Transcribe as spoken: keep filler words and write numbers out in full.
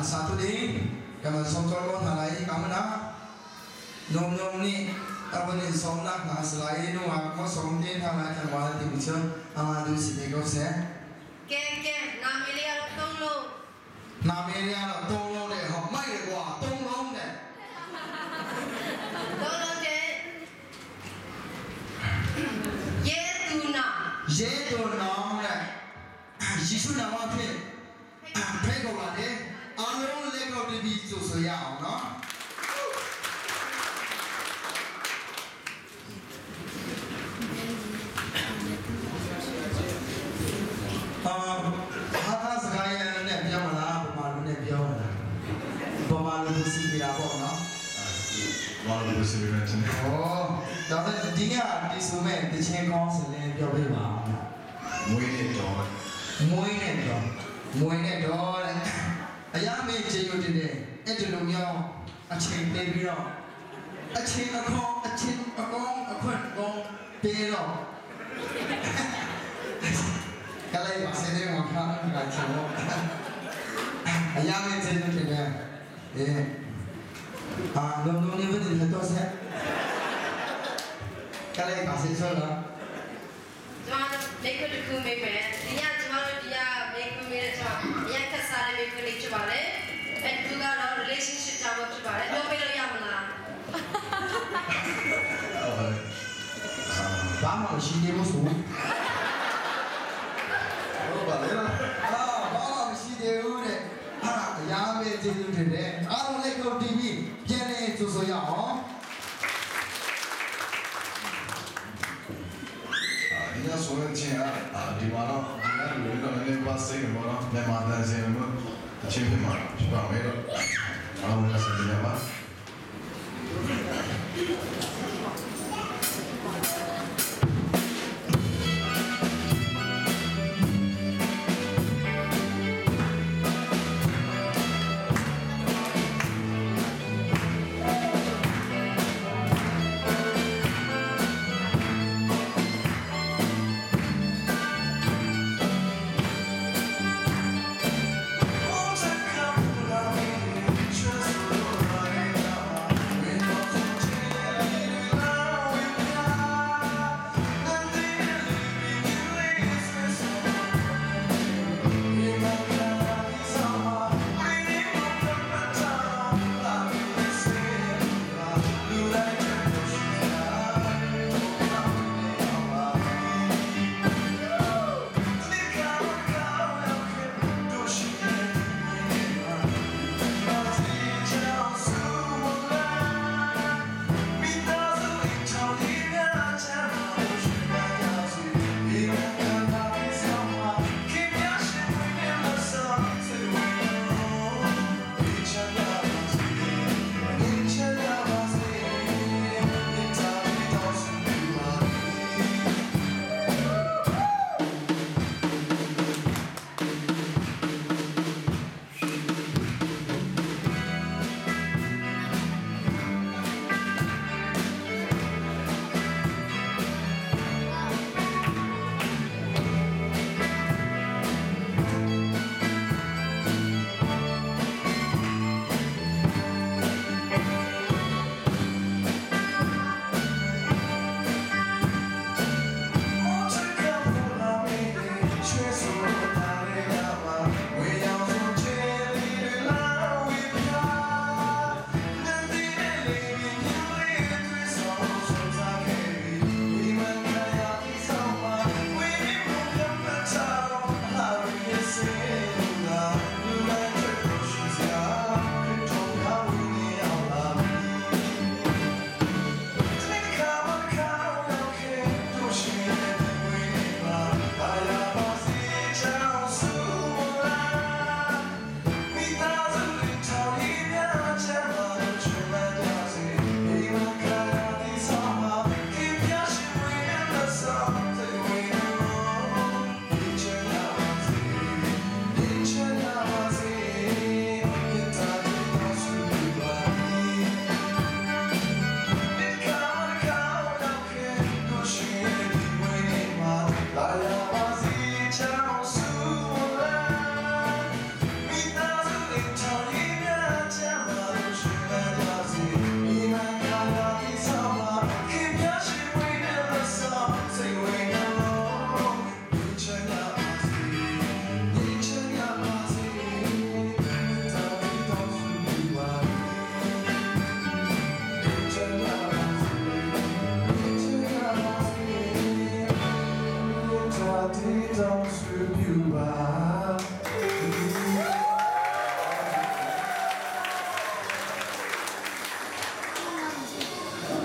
Sa tu di, kamel som sol ko thalai kamna. Nom nom ni, abo ni som na na salai nu a ko som te thalai kamel ti bicho, ama du si de ko se. Ke, ke, na mili a lo tong lo. Na mili a lo tong lo de, ho, mai de wa, tong lo de. Tong lo de. Ye tu na. Ye tu na de. Jisu na wa pe. Pe ko la de. A lo le ko de bi tu so ya na. Aa, ha, ha, sagaye ne pya mala, bamalo ne pya mala. Bamalo bu si bi la bo na. Bamalo bu si bi la chin. O, da da dinya di su me de chen kon se ne pya bi ma. Mui ne do. Mui ne do. Mui ne do. Aya me je yo de ne. E de lo myo. အချိန်ပေးပြီးတော့ အချိန်အခွန် အချိန်အကောင်း အခွင့်အကောင်းပေးတော့ ကလေးပါစေတဲ့မှာခါကချင်တော့ အရမ်းကျေးဇူးတင်တယ်။ အေး အာ လုံလုံနေဝင်နေတော့ဆက် ကလေးပါစေဆိုတော့ ကျွန်တော် မေးခွန်းတစ်ခုမေးမယ်။ ဒီည ကျွန်တော်တို့ ဒီက မေးခွန်းမေးတဲ့ ကျွန်တော် အရမ်းခက်စားတဲ့ မေးခွန်းလေး ဖြစ်ပါတယ်။ အဲ တစ်ခုကတော့ relationship အကြောင်းပဲ ဖြစ်ပါတယ်။ ပြောပေးလို့ရမလား။ ဟုတ်ပါဘူး။ အာ ဘာမှမရှိသေးဘူးဆို။ ဟုတ်ပါလေ။ အာ ဘာမှမရှိသေးဘူးတဲ့။ အာ အရမ်းပဲ ကျေးဇူးတင်တယ်။ အားလုံး လက်ခုပ်တီးပြီး ပြန်လည်ကြိုဆိုရအောင်။ အာ ဒီည ဆောင်ရွက်ခြင်းဟာ အာ ဒီမှာတော့ ဒီည လူတွေတော့ နည်းနည်းပါးပါး စိတ်ဝင်စားတော့ မြန်မာသံစင်တို့ တခြင်းဖြစ်မှာ ဖြစ်ပါမယ်လို့ အားလုံးက ဆင်သင့်ကြပါ။